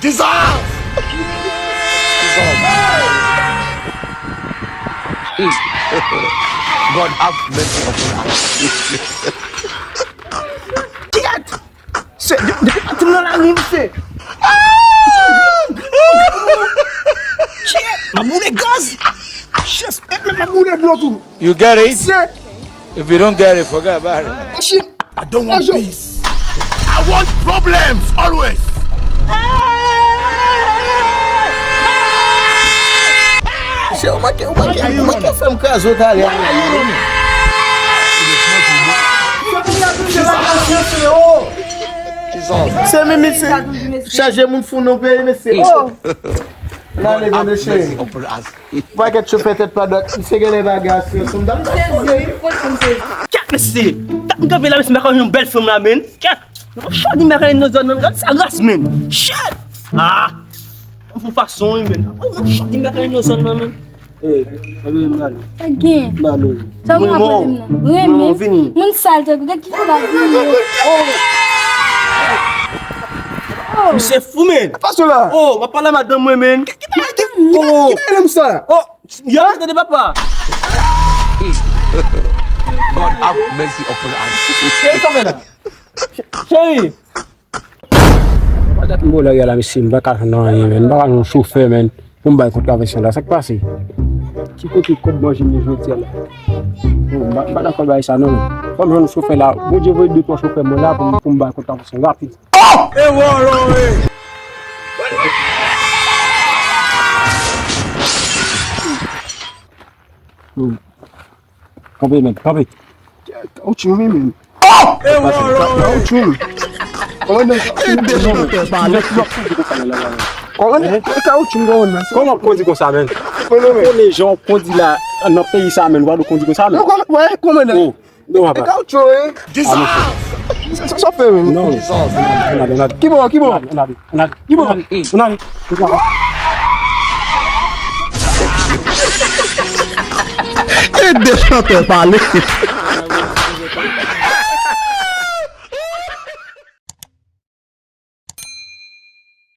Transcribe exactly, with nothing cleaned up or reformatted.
Dissolve! Dissolve. God have mercy upon us. Kèt! Se, de- depi maten m nan lari, misye. Shit! M ap boule gaz! Shit! E, m ap boule dlo tou. You get it? Se If you don't get it, forget about it. Shit! I don't want peace. I want problems always. Mesye, ou manke, ou manke, ou manke fè m kraze w talè. Se menm, se chaje moun fou nan peyi, mesye. Oh! N ale, tande, cheri. Pakèt chofè tèt pa dwat, misye genlè bagay asirans. Kèt, mesye! Kèt, m kanpe la, mesye, m pa konn yon bèl fanm la, men. Kèt! Yon chòdi m pa konn nan zòn nan, gad sa ras, men. Shit! Ah! M fè fason, wi, men. Yon chòdi m pa konn nan zòn nan, men. Eh, anben, m ale. Pa gen. M ale. Sa ou gen pwoblèm nan? Renmen. Moun sal tankou, gad ki fè la vini. Oh! Misye fou, men. Pase la. Oh, m ap pale a madanm mwen, men. Ki bagay, ki bagay, ki bagay, nonm sa? Oh, ya, tande papa. God have mercy upon us. Cheri, sa w fè la? Cheri. Patat m bo lè a la, mesye, m pa ka jwenn anyen, men. M pa ka jwenn yon chofè, men. Pou m bay kontravèsyon la, sa k pase? Ki kote kòb manje m jodi a la? Oh, m pa, m pa dakò bay sa non, men. Fò m jwenn yon chofè la. Bondye voye de twa chofè mwen la pou m, pou m bay kontravèsyon rapid. Oh! E wòlò, e! Hmm. Kanpe, men, kanpe. Kawoutchou, wi, men. Oh! E wòlò, e! Kawoutchou. Kòmandan, e de chantè pale. Kòmandan, e kawoutchou m kòmandan. Kòman w ap kondi konsa, men? Konnen jan w ap kondi la, nan peyi sa, men, w pa dwe kondi konsa, men. Wè, kòmandan. Oh, non, papa. E kawoutchou, wi. Sa, sa, sa fè, men. Non. Ki bò, ki bò? Ann ale, ann ale, ann ale. Ki bò? Ann ale. E de chantè pale.